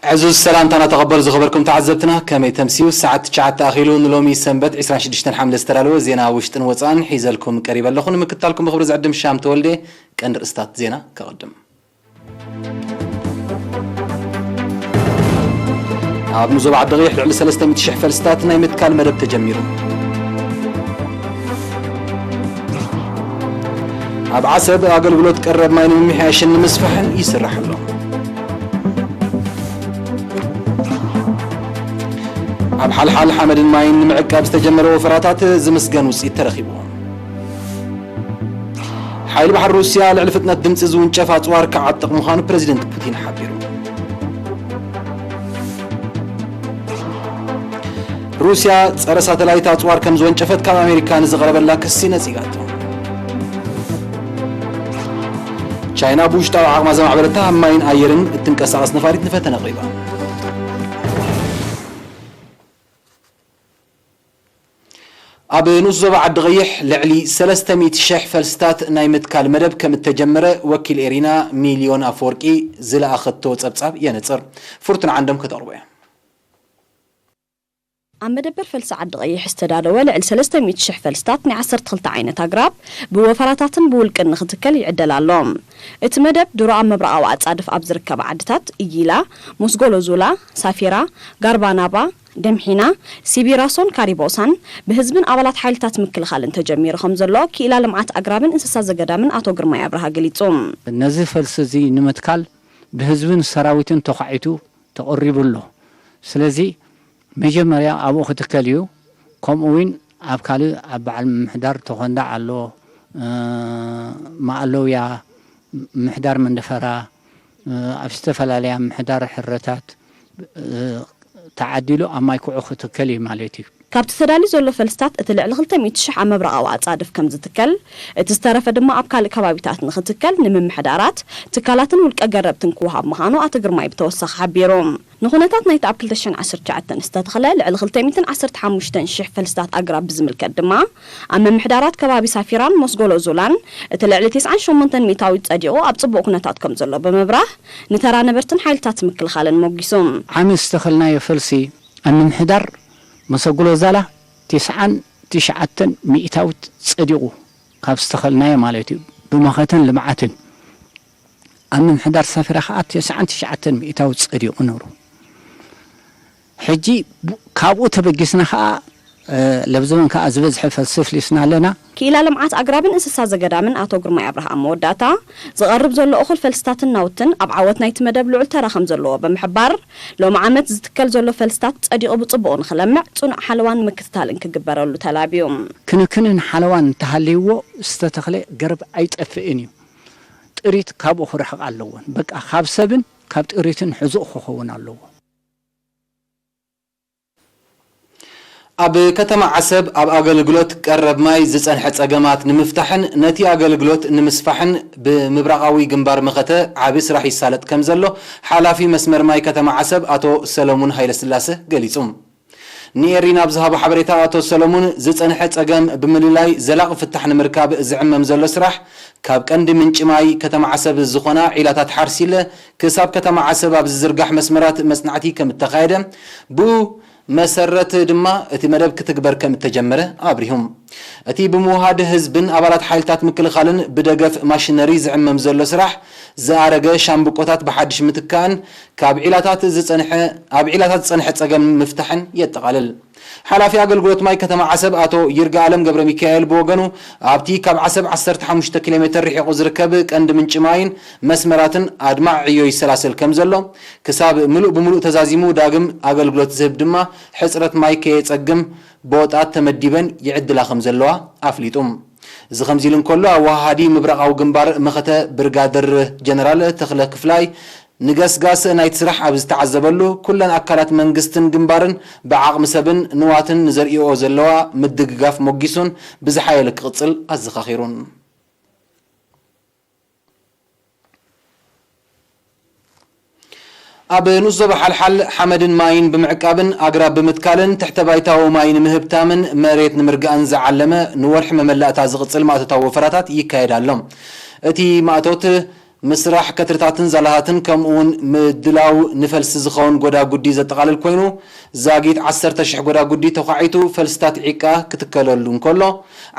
ዕዙዝ ሰላምታና ተቐበሉ ዝኸበርኩም ተዓዘብትና፣ ከመይ ተምስዩ? ሰዓት ትሽዓተ ኣኺሉ ንሎሚ ሰንበት ዕስራን ሽዱሽተን ሓምለ ዝተዳለወ ዜና ውሽጥን ወጻእን ሒዘልኩም ቀሪበ ኣለኹ። ንምክታልኩም ብኽብሪ ዝዕድም ሻም ተወልደ። ቀንዲ ርእስታት ዜና ከቐድም። ኣብ ንዞባ ዓዲ ቀይሕ ልዕሊ ሰለስተ ሚእቲ ሽሕ ፈልስታት ናይ ምትካል መደብ ተጀሚሩ። ኣብ ዓሰብ ኣገልግሎት ቀረብ ማይ ንምምሕያሽን ንምስፋሕን ይስራሕ ኣሎ። ኣብ ሓልሓል ሓመድን ማይን ንምዕቃብ ዝተጀመረ ወፈራታት ዝምስገን ውፅኢት ተረኺቡ። ሓይሊ ባሕሪ ሩስያ ልዕሊ ፍጥነት ድምፂ ዝውንጨፍ ኣፅዋር ክዓጥቕ ምዃኑ ፕረዚደንት ፑቲን ሓቢሩ። ሩስያ ጸረ ሳተላይት ኣጽዋር ከም ዝወንጨፈት ካብ ኣሜሪካ ንዝቐረበላ ክሲ ነጺጋቶ። ቻይና ብውሽጣዊ ዓቕማ ዘማዕበለታ ኣብ ማይን ኣየርን እትንቀሳቐስ ነፋሪት ንፈተነ ኣቕሪባ። ኣብ ንኡስ ዞባ ዓዲ ቀይሕ ልዕሊ ሰለስተ ሚእቲ ሽሕ ፈልስታት ናይ ምትካል መደብ ከም እተጀመረ ወኪል ኤሪና ሚልዮን ኣፈወርቂ ዝለኣኸቶ ጸብጻብ የነጽር። ፍርቱን ዓንዶም ከተቕርቦ እያ። ኣብ መደበር ፈልሲ ዓዲ ቀይሕ ዝተዳለወ ልዕሊ ሰለስተ ሚእቲ ሽሕ ፈልስታት ናይ ዓሰርተ ክልተ ዓይነት ኣግራብ ብወፈራታትን ብውልቅን ንኽትከል ይዕደል ኣሎ። እቲ መደብ ድሮ ኣብ ምብራቓዊ ኣጻድፍ ኣብ ዝርከባ ዓድታት ኢጊላ፣ ሞስጎሎ ዙላ፣ ሳፊራ፣ ጋርባናባ፣ ደምሒና፣ ሲቢራሶን ካሪቦሳን ብህዝብን ኣባላት ሓይልታት ምክልኻልን ተጀሚሩ ከም ዘሎ ክኢላ ልምዓት ኣግራብን እንስሳ ዘገዳምን ኣቶ ግርማይ ኣብርሃ ገሊጹ። ነዚ ፈልሲ እዚ ንምትካል ብህዝብን ሰራዊትን ተዃዒቱ ተቐሪቡ ኣሎ። ስለዚ መጀመርያ ኣብኡ ክትከል እዩ። ከምኡ እውን ኣብ ካልእ ኣብ በዓል ምምሕዳር ተኾንዳዕ ኣሎ፣ እ፣ ማእለውያ፣ ምምሕዳር መንደፈራ፣ እ፣ ኣብ ዝተፈላለያ ምምሕዳር ሕረታት፣ እ፣ ተዓዲሉ ኣብ ማይ ኩዑ ክትከል እዩ ማለት እዩ። ካብቲ ተዳልዩ ዘሎ ፈልስታት እቲ ልዕሊ ክልተ ሚእቲ ሽሕ ኣብ ምብራቓዊ ኣጻድፍ ከም ዝትከል፣ እቲ ዝተረፈ ድማ ኣብ ካልእ ከባቢታት ንኽትከል ንምምሕዳራት፣ ትካላትን ውልቀ ገረብትን ክወሃብ ምዃኑ ኣቶ ግርማይ ብተወሳኺ ሓቢሩ። ንኹነታት ናይቲ ኣብ ክልተ ሽሕን ዓሰርተ ትሽዓተን ዝተተኽለ ልዕሊ ክልተ ሚእትን ዓሰርተ ሓሙሽተን ሽሕ ፈልስታት ኣግራብ ብዝምልከት ድማ፣ ኣብ ምምሕዳራት ከባቢ ሳፊራን ሞስጎሎ ዙላን እቲ ልዕሊ ተስዓን ሸሞንተን ሚእታዊት ጸዲቑ ኣብ ጽቡቕ ኩነታት ከም ዘሎ ብምብራህ፣ ንተራ ነበርትን ሓይልታት ምክልኻልን ሞጊሱ። ዓሚ ዝተኸልናዮ ፈልሲ ኣብ ምምሕዳር መሰጉሎ ዛላ ተስዓን ትሽዓተን ሚእታዊት ጸዲቑ፣ ካብ ዝተኸልናዮ ማለት እዩ፣ ብመኸተን ልምዓትን። ኣብ ምምሕዳር ሳፊራ ኸዓ ተስዓን ትሽዓተን ሚእታዊት ጸዲቑ ነሩ። ሕጂ ብ-፣ ካብኡ ተበጊስና ኸዓ፣ እ፣ ለብዘበን ከኣ ዝበዝሐ ፈልሲ ኣፍሊስና ኣለና። ክኢላ ልምዓት ኣግራብን እንስሳ ዘገዳምን ኣቶ ግርማይ ኣብርሃ ኣብ መወዳእታ፣ ዝቐርብ ዘሎ እኹል ፈልስታትን ናውትን ኣብ ዓወት ናይቲ መደብ ልዑል ተራ ከም ዘለዎ ብምሕባር፣ ሎሚ ዓመት ዝትከል ዘሎ ፈልስታት ጸዲቑ ብጽቡቕ ንኽለምዕ ጽኑዕ ሓለዋን ምክትታልን ክግበረሉ ተላብዩ። ክንክንን ሓለዋን እንተሃልይዎ ዝተተኽለ ገረብ ኣይጠፍእን እዩ። ጥሪት ካብኡ ክርሕቕ ኣለዎን። በቃ ካብ ሰብን ካብ ጥሪትን ሕዙእ ክኸውን ኣለዎ። ኣብ ከተማ ዓሰብ ኣብ ኣገልግሎት ቀረብ ማይ ዝጸንሐ ጸገማት ንምፍታሕን ነቲ ኣገልግሎት ንምስፋሕን ብምብራቓዊ ግንባር መኸተ ዓቢ ስራሕ ይሳለጥ ከም ዘሎ ሓላፊ መስመር ማይ ከተማ ዓሰብ ኣቶ ሰለሙን ሃይለስላሰ ገሊጹ። ንኤሪና ኣብ ዝሃቦ ሓበሬታ ኣቶ ሰለሙን፣ ዝጸንሐ ጸገም ብምልላይ ዘላቒ ፍታሕ ንምርካብ ዝዕመም ዘሎ ስራሕ ካብ ቀንዲ ምንጪ ማይ ከተማ ዓሰብ ዝኾና ዒላታት ሓርሲለ ክሳብ ከተማ ዓሰብ ኣብ ዝዝርጋሕ መስመራት መጽናዕቲ ከም እተኻየደ፣ ብኡ መሰረት ድማ እቲ መደብ ክትግበር ከም እተጀመረ ኣብሪሁ። እቲ ብምውሃድ ህዝብን ኣባላት ሓይልታት ምክልኻልን ብደገፍ ማሽነሪ ዝዕመም ዘሎ ስራሕ፣ ዝኣረገ ሻምብቆታት ብሓድሽ ምትካእን ካብ ዒላታት ዝጸንሐ፣ ኣብ ዒላታት ዝጸንሐ ጸገም ምፍታሕን የጠቓልል። ሓላፊ ኣገልግሎት ማይ ከተማ ዓሰብ ኣቶ ይርጋኣለም ገብረ ሚካኤል ብወገኑ፣ ኣብቲ ካብ ዓሰብ ዓሰርተ ሓሙሽተ ኪሎ ሜትር ርሒቑ ዝርከብ ቀንዲ ምንጪ ማይን መስመራትን ኣድማዒ ዕዮ ይሰላሰል ከም ዘሎ፣ ክሳብ ምሉእ ብምሉእ ተዛዚሙ ዳግም ኣገልግሎት ዝህብ ድማ ሕጽረት ማይ ከየጸግም ቦጣት ተመዲበን ይዕድላ ከም ዘለዋ ኣፍሊጡ። እዚ ከምዚ ኢሉ እንከሎ፣ ኣወሃሃዲ ምብራቓዊ ግንባር መኸተ ብርጋደር ጀነራል ተኽለ ክፍላይ፣ ንገስጋስ ናይቲ ስራሕ ኣብ ዝተዓዘበሉ፣ ኩለን ኣካላት መንግስትን ግንባርን ብዓቕሚ ሰብን ንዋትን ንዘርእይኦ ዘለዋ ምድግጋፍ ሞጊሱን ብዝሓየለ ክቕጽል ኣዘኻኺሩን። ኣብ ንኡስ ዞባ ሓልሓል ሓመድን ማይን ብምዕቃብን ኣግራብ ብምትካልን ትሕተ ባይታዊ ማይ ንምህብታምን መሬት ንምርጋእን ዝዓለመ ንወርሒ መመላእታ ዝቕጽል ማእቶታዊ ወፈራታት ይካየድ ኣሎ። እቲ ማእቶት ምስራሕ ከትርታትን ዛላታትን ከምኡውን ምድላው ንፈልሲ ዝኸውን ጎዳጉዲ ዘጠቓልል ኮይኑ፣ ዛጊት ዓሰርተ ሽሕ ጎዳጉዲ ተዃዒቱ ፈልስታት ዒቃ ክትከለሉ እንከሎ፣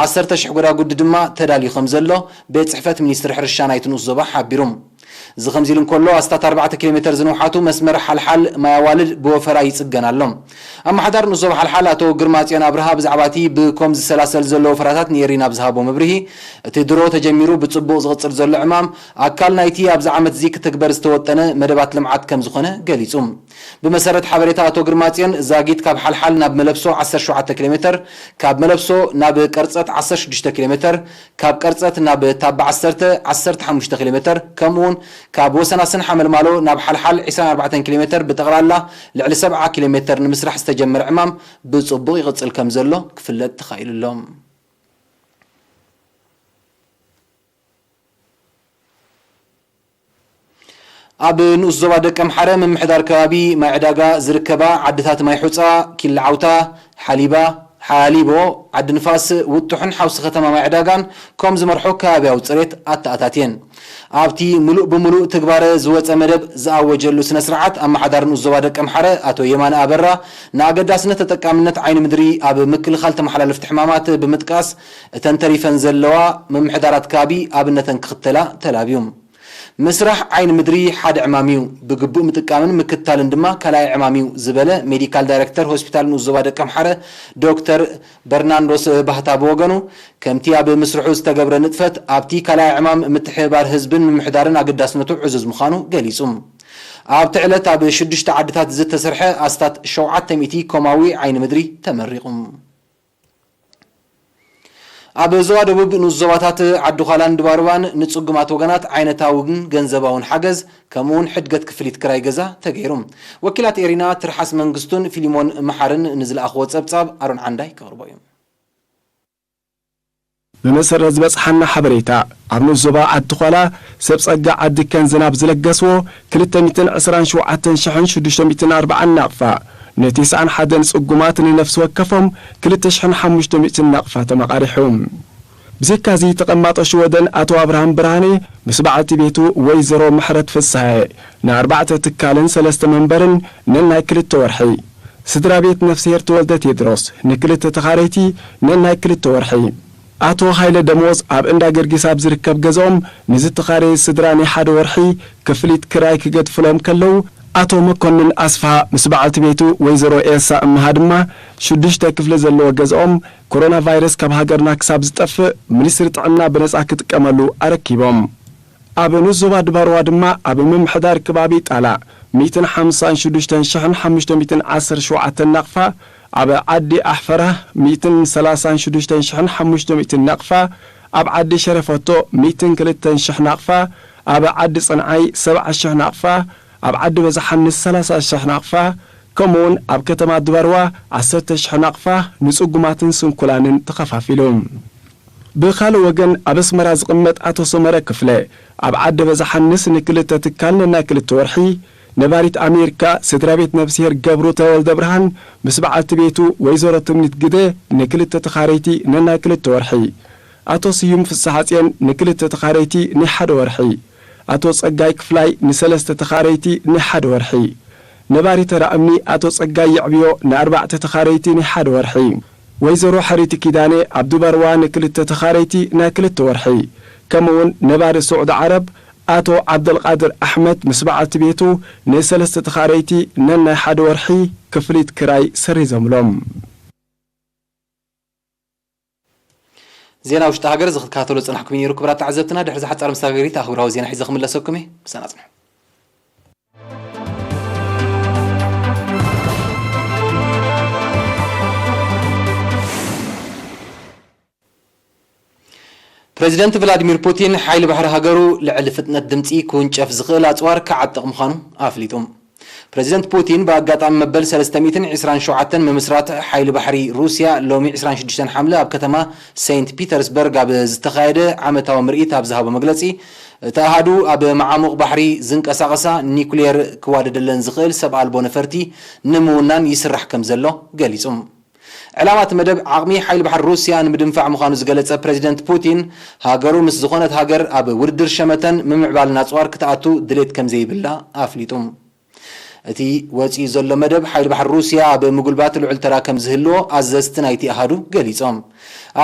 ዓሰርተ ሽሕ ጎዳጉዲ ድማ ተዳልዩ ከም ዘሎ ቤት ጽሕፈት ሚኒስትሪ ሕርሻ ናይቲ ንኡስ ዞባ ሓቢሩ። እዚ ከምዚ ኢሉ እንከሎ፣ ኣስታት ኣርባዕተ ኪሎ ሜተር ዝንውሓቱ መስመር ሓልሓል ማይ ኣዋልድ ብወፈራ ይጽገን ኣሎ። ኣመሓዳር ንኡስ ዞባ ሓልሓል ኣቶ ግርማጽዮን ኣብርሃ ብዛዕባ እቲ ብኮም ዝሰላሰል ዘሎ ወፈራታት ንኤሪና ኣብ ዝሃቦ መብርሂ፣ እቲ ድሮ ተጀሚሩ ብጽቡቕ ዝቕጽል ዘሎ ዕማም ኣካል ናይቲ ኣብዚ ዓመት እዚ ክትግበር ዝተወጠነ መደባት ልምዓት ከም ዝኾነ ገሊጹ። ብመሰረት ሓበሬታ ኣቶ ግርማጽዮን፣ ዛጊት ካብ ሓልሓል ናብ መለብሶ ዓሰርተ ሸውዓተ ኪሎ ሜተር፣ ካብ መለብሶ ናብ ቀርጸት ዓሰርተ ሽዱሽተ ኪሎ ሜተር፣ ካብ ቀርጸት ናብ ታባ ዓሰርተ፣ ዓሰርተ ሓሙሽተ ኪሎ ሜተር፣ ከምኡውን ካብ ወሰናስን ሓመልማሎ ናብ ሓልሓል ዕስራን ኣርባዕተን ኪሎ ሜተር፣ ብጠቕላላ ልዕሊ ሰብዓ ኪሎ ሜተር ንምስራሕ ዝተጀመረ ዕማም ብጽቡቕ ይቕጽል ከም ዘሎ ክፍለጥ ተኻኢሉ ኣሎ። ኣብ ንኡስ ዞባ ደቀምሓረ ምምሕዳር ከባቢ ማይ ዕዳጋ ዝርከባ ዓድታት ማይ ሑፃ፣ ኪላ ዓውታ፣ ሓሊባ፣ ሓሊቦ፣ ዓዲ ንፋስ፣ ውጡሕን ሓውሲ ከተማ ማይ ዕዳጋን ከም ዝመርሖ ከባብያዊ ፅሬት ኣተኣታትየን። ኣብቲ ምሉእ ብምሉእ ትግባረ ዝወፀ መደብ ዝኣወጀሉ ስነ ስርዓት ኣመሓዳሪ ንኡስ ዞባ ደቀምሓረ ኣቶ የማነ ኣበራ ንኣገዳስነት ተጠቃምነት ዓይኒ ምድሪ ኣብ ምክልኻል ተመሓላለፍቲ ሕማማት ብምጥቃስ እተን ተሪፈን ዘለዋ ምምሕዳራት ከባቢ ኣብነተን ክኽተላ ተላብዩ። ምስራሕ ዓይኒ ምድሪ ሓደ ዕማም እዩ፣ ብግቡእ ምጥቃምን ምክትታልን ድማ ካልኣይ ዕማም እዩ ዝበለ ሜዲካል ዳይሬክተር ሆስፒታል ንኡስ ዞባ ደቀምሓረ ዶክተር በርናንዶስ ባህታ ብወገኑ፣ ከምቲ ኣብ ምስርሑ ዝተገብረ ንጥፈት ኣብቲ ካልኣይ ዕማም ምትሕብባር ህዝብን ምምሕዳርን ኣገዳስነቱ ዕዙዝ ምዃኑ ገሊጹ። ኣብቲ ዕለት ኣብ ሽዱሽተ ዓድታት ዝተሰርሐ ኣስታት ሸውዓተ ሚእቲ ኮማዊ ዓይኒ ምድሪ ተመሪቑ። ኣብ ዞባ ደቡብ ንኡስ ዞባታት ዓዲ ዃላን ድባርባን ንጽጉማት ወገናት ዓይነታውን ገንዘባውን ሓገዝ ከምኡውን ሕድገት ክፍሊት ክራይ ገዛ ተገይሩ። ወኪላት ኤሪና ትርሓስ መንግስቱን ፊሊሞን መሓርን ንዝለኣኽዎ ጸብጻብ ኣሮን ዓንዳይ ከቕርቦ እዩ። ብመሰረት ዝበጽሓና ሓበሬታ፣ ኣብ ንኡስ ዞባ ዓዲ ዃላ ሰብ ጸጋ ዓዲ ከንዝን ኣብ ዝለገስዎ ክልተ ሚእትን ዕስራን ሸውዓተን ሽሕን ሽዱሽተ ሚእትን ኣርባዓን ናቕፋ፣ ንተስዓን ሓደን ጽጉማት ንነፍሲ ወከፎም ክልተ ሽሕን ሓሙሽተ ሚእትን ናቕፋ ተመቓሪሑ። ብዘይካዚ ተቐማጦ ሽወደን ኣቶ ኣብርሃም ብርሃኔ ምስ በዓልቲ ቤቱ ወይዘሮ ምሕረት ፍስሃየ ንኣርባዕተ ትካልን ሰለስተ መንበርን ነናይ ክልተ ወርሒ፣ ስድራ ቤት ነፍስሄር ተወልደ ቴድሮስ ንክልተ ተኻረይቲ ነናይ ክልተ ወርሒ፣ ኣቶ ሃይለ ደሞዝ ኣብ እንዳ ገርጊስ ኣብ ዝርከብ ገዝኦም ንዝተኻረየ ስድራ ናይ ሓደ ወርሒ ክፍሊት ክራይ ክገድፍሎም ከለዉ፣ ኣቶ መኮንን ኣስፍሃ ምስ በዓልቲ ቤቱ ወይዘሮ ኤልሳ እምሃ ድማ ሽዱሽተ ክፍሊ ዘለዎ ገዝኦም ኮሮና ቫይረስ ካብ ሃገርና ክሳብ ዝጠፍእ ሚኒስትሪ ጥዕና ብነጻ ክጥቀመሉ ኣረኪቦም። ኣብ ንኡስ ዞባ ድባርዋ ድማ ኣብ ምምሕዳር ከባቢ ጣላ ሚእትን ሓምሳን ሽዱሽተን ሽሕን ሓሙሽተ ሚእትን ዓሰርተ ሸውዓተን ናቕፋ፣ ኣብ ዓዲ ኣሕፈራ ሚእትን ሰላሳን ሽዱሽተን ሽሕን ሓሙሽተ ሚእትን ናቕፋ፣ ኣብ ዓዲ ሸረፈቶ ሚእትን ክልተን ሽሕ ናቕፋ፣ ኣብ ዓዲ ጽንዓይ ሰብዓ ሽሕ ናቕፋ፣ ኣብ ዓዲ በዛሓንስ ሰላሳ ሽሕ ናቕፋ፣ ከምኡውን ኣብ ከተማ ድባርዋ ዓሰርተ ሽሕ ናቕፋ ንጽጉማትን ስንኩላንን ተኸፋፊሉ። ብኻልእ ወገን፣ ኣብ ኣስመራ ዝቕመጥ ኣቶ ሰመረ ክፍለ፣ ኣብ ዓዲ በዛሓንስ ንክልተ ትካል ነናይ ክልተ ወርሒ፣ ነባሪት ኣሜሪካ ስድራ ቤት ነፍስሄር ገብሩ ተወልደ ብርሃን ምስ በዓልቲ ቤቱ ወይዘሮ ትምኒት ግደ ንክልተ ተኻረይቲ ነናይ ክልተ ወርሒ፣ ኣቶ ስዩም ፍስሓጽዮን ንክልተ ተኻረይቲ ናይ ሓደ ወርሒ፣ ኣቶ ጸጋይ ክፍላይ ንሰለስተ ተኻረይቲ ናይ ሓደ ወርሒ፣ ነባሪ ተራ እምኒ ኣቶ ጸጋይ የዕብዮ ንኣርባዕተ ተኻረይቲ ናይ ሓደ ወርሒ፣ ወይዘሮ ሕሪቲ ኪዳነ ኣብ ድባርዋ ንክልተ ተኻረይቲ ናይ ክልተ ወርሒ፣ ከምኡውን ነባሪ ስዑዲ ዓረብ ኣቶ ዓብደልቃድር ኣሕመድ ምስ በዓልቲ ቤቱ ንሰለስተ ተኻረይቲ ነናይ ሓደ ወርሒ ክፍሊት ክራይ ሰሪዞምሎም። ዜና ውሽጢ ሃገር እዚ ክትከታተሎ ዝጸናሕኩም እዩ ነይሩ። ክቡራት ተዓዘብትና፣ ድሕሪ እዚ ሓጻር መሰጋገሪት ኣህጉራዊ ዜና ሒዘ ክምለሰኩም እየ። ምሳና ጽንሑ። ፕረዚደንት ቭላድሚር ፑቲን፣ ሓይሊ ባሕሪ ሃገሩ ልዕሊ ፍጥነት ድምጺ ክውንጨፍ ዝኽእል ኣጽዋር ክዓጥቕ ምዃኑ ኣፍሊጡ። ፕረዚደንት ፑቲን፣ ብኣጋጣሚ መበል ሰለስተ ሚእትን ዕስራን ሸውዓተን ምምስራት ሓይሊ ባሕሪ ሩስያ፣ ሎሚ ዕስራን ሽዱሽተን ሓምለ ኣብ ከተማ ሴንት ፒተርስበርግ ኣብ ዝተኻየደ ዓመታዊ ምርኢት ኣብ ዝሃቦ መግለጺ፣ እቲ ኣሃዱ ኣብ መዓሙቕ ባሕሪ ዝንቀሳቐሳ ኒኩሌር ክዋደደለን ዝኽእል ሰብ ኣልቦ ነፈርቲ ንምውናን ይስራሕ ከም ዘሎ ገሊጹ። ዕላማ እቲ መደብ ዓቕሚ ሓይሊ ባሕሪ ሩስያ ንምድንፋዕ ምዃኑ ዝገለጸ ፕረዚደንት ፑቲን፣ ሃገሩ ምስ ዝኾነት ሃገር ኣብ ውድድር ሸመተን ምምዕባልን ኣጽዋር ክትኣቱ ድሌት ከም ዘይብላ ኣፍሊጡ። እቲ ወጺኡ ዘሎ መደብ ሓይሊ ባሕሪ ሩስያ ኣብ ምጉልባት ልዑል ተራ ከም ዝህልዎ ኣዘዝቲ ናይቲ ኣሃዱ ገሊጾም።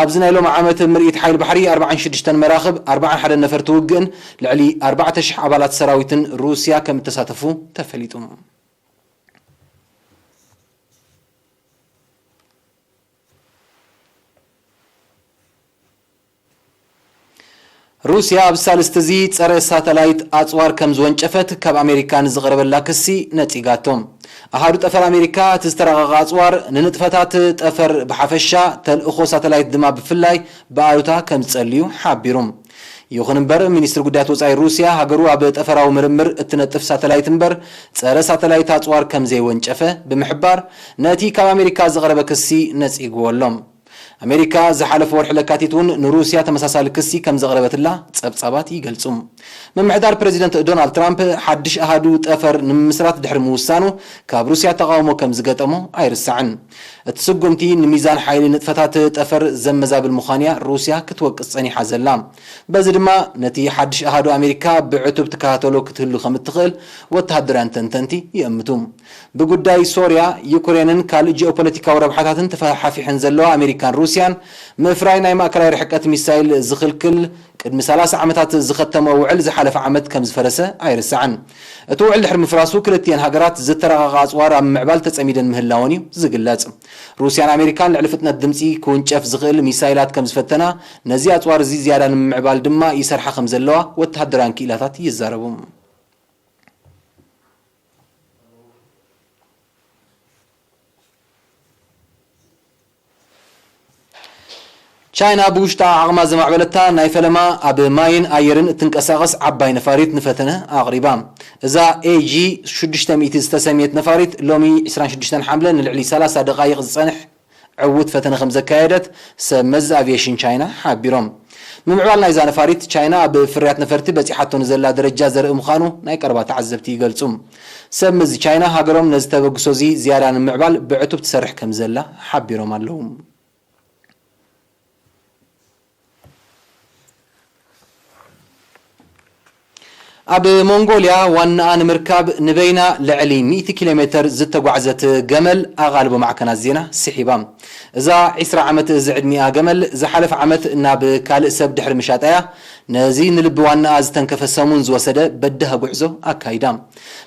ኣብዚ ናይ ሎሚ ዓመት ምርኢት ሓይሊ ባሕሪ ኣርባዓን ሽዱሽተን መራኽብ፣ ኣርባዓን ሓደን ነፈርቲ ውግእን ልዕሊ ኣርባዕተ ሽሕ ኣባላት ሰራዊትን ሩስያ ከም እተሳተፉ ተፈሊጡ። ሩስያ ኣብ ሳልስቲ እዚ ጸረ ሳተላይት ኣጽዋር ከም ዝወንጨፈት ካብ ኣሜሪካ ንዝቐረበላ ክሲ ነጺጋቶ። ኣሃዱ ጠፈር ኣሜሪካ እቲ ዝተራቐቐ ኣጽዋር ንንጥፈታት ጠፈር ብሓፈሻ፣ ተልእኾ ሳተላይት ድማ ብፍላይ ብኣሉታ ከም ዝጸልዩ ሓቢሩ። ይኹን እምበር፣ ሚኒስትሪ ጉዳያት ወጻኢ ሩስያ ሃገሩ ኣብ ጠፈራዊ ምርምር እትነጥፍ ሳተላይት እምበር ጸረ ሳተላይት ኣጽዋር ከም ዘይወንጨፈ ብምሕባር፣ ነቲ ካብ ኣሜሪካ ዝቐረበ ክሲ ነጺግዎ ኣሎ። ኣሜሪካ ዝሓለፈ ወርሒ ለካቲት እውን ንሩስያ ተመሳሳሊ ክሲ ከም ዘቕረበትላ ጸብጻባት ይገልጹ። ምምሕዳር ፕረዚደንት ዶናልድ ትራምፕ ሓድሽ ኣሃዱ ጠፈር ንምምስራት ድሕሪ ምውሳኑ፣ ካብ ሩስያ ተቓውሞ ከም ዝገጠሞ ኣይርሳዕን። እቲ ስጉምቲ ንሚዛን ሓይሊ ንጥፈታት ጠፈር ዘመዛብል ምዃኑ'ያ ሩስያ ክትወቅስ ጸኒሓ ዘላ። በዚ ድማ ነቲ ሓድሽ ኣሃዱ ኣሜሪካ ብዕቱብ ትከታተሎ ክትህሉ ከም እትኽእል ወተሃደራውያን ተንተንቲ ይእምቱ። ብጉዳይ ሶርያ፣ ዩክሬንን ካልእ ጂኦፖለቲካዊ ረብሓታትን ተፈሓፊሐን ዘለዋ ኣሜሪካን ሩስያን፣ ምፍራይ ናይ ማእከላይ ርሕቀት ሚሳይል ዝኽልክል ቅድሚ ሰላሳ ዓመታት ዝኸተሞ ውዕል ዝሓለፈ ዓመት ከም ዝፈረሰ ኣይርሳዕን። እቲ ውዕል ድሕሪ ምፍራሱ፣ ክልቲኤን ሃገራት ዝተራቐቐ ኣጽዋር ኣብ ምምዕባል ተጸሚደን ምህላወን እዩ ዝግለጽ። ሩስያን ኣሜሪካን ልዕሊ ፍጥነት ድምጺ ክውንጨፍ ዝኽእል ሚሳይላት ከም ዝፈተና፣ ነዚ ኣጽዋር እዚ ዝያዳ ንምምዕባል ድማ ይሰርሓ ከም ዘለዋ ወተሃደራውያን ክኢላታት ይዛረቡ። ቻይና ብውሽጣ ዓቕማ ዘማዕበለታ ናይ ፈለማ ኣብ ማይን ኣየርን እትንቀሳቐስ ዓባይ ነፋሪት ንፈተነ ኣቕሪባ። እዛ ኤ ጂ ሽዱሽተ ሚእቲ ዝተሰምየት ነፋሪት ሎሚ ዕስራን ሽዱሽተን ሓምለ ንልዕሊ ሰላሳ ደቓይቕ ዝጸንሕ ዕዉት ፈተነ ከም ዘካየደት ሰብ መዚ ኣቪየሽን ቻይና ሓቢሮም። ምምዕባል ናይዛ ነፋሪት ቻይና ኣብ ፍርያት ነፈርቲ በጺሓቶ ንዘላ ደረጃ ዘርኢ ምዃኑ ናይ ቀረባ ተዓዘብቲ ይገልጹ። ሰብ መዚ ቻይና ሃገሮም ነዚ ተበግሶ እዚ ዝያዳ ንምዕባል ብዕቱብ ትሰርሕ ከም ዘላ ሓቢሮም ኣለዉ። ኣብ ሞንጎልያ ዋናኣ ንምርካብ ንበይና ልዕሊ ሚእቲ ኪሎ ሜተር ዝተጓዕዘት ገመል ኣቓልቦ ማዕከናት ዜና ስሒባ። እዛ ዕስራ ዓመት ዝዕድሚኣ ገመል ዝሓለፈ ዓመት ናብ ካልእ ሰብ ድሕሪ ምሻጣያ ነዚ ንልቢ ዋናኣ ዝተንከፈ ሰሙን ዝወሰደ በዳሂ ጉዕዞ ኣካይዳ።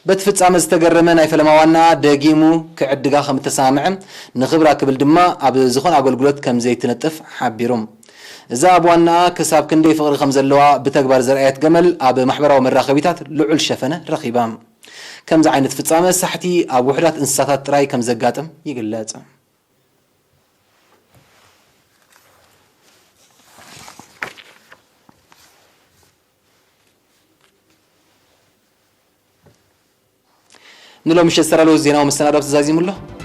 በቲ ፍጻመ ዝተገረመ ናይ ፈለማ ዋናኣ ደጊሙ ክዕድጋ ከም እተሰማምዐ፣ ንኽብራ ክብል ድማ ኣብ ዝኾነ ኣገልግሎት ከም ዘይትነጥፍ ሓቢሩ። እዛ ኣብ ዋናኣ ክሳብ ክንደይ ፍቕሪ ከም ዘለዋ ብተግባር ዘርኣየት ገመል ኣብ ማሕበራዊ መራኸቢታት ልዑል ሸፈነ ረኺባ። ከምዚ ዓይነት ፍጻመ ሳሕቲ ኣብ ውሑዳት እንስሳታት ጥራይ ከም ዘጋጥም ይግለጽ። ንሎሚ ምሸት ዝተዳለወ ዜናዊ መሰናዶ ተዛዚሙ ኣሎ።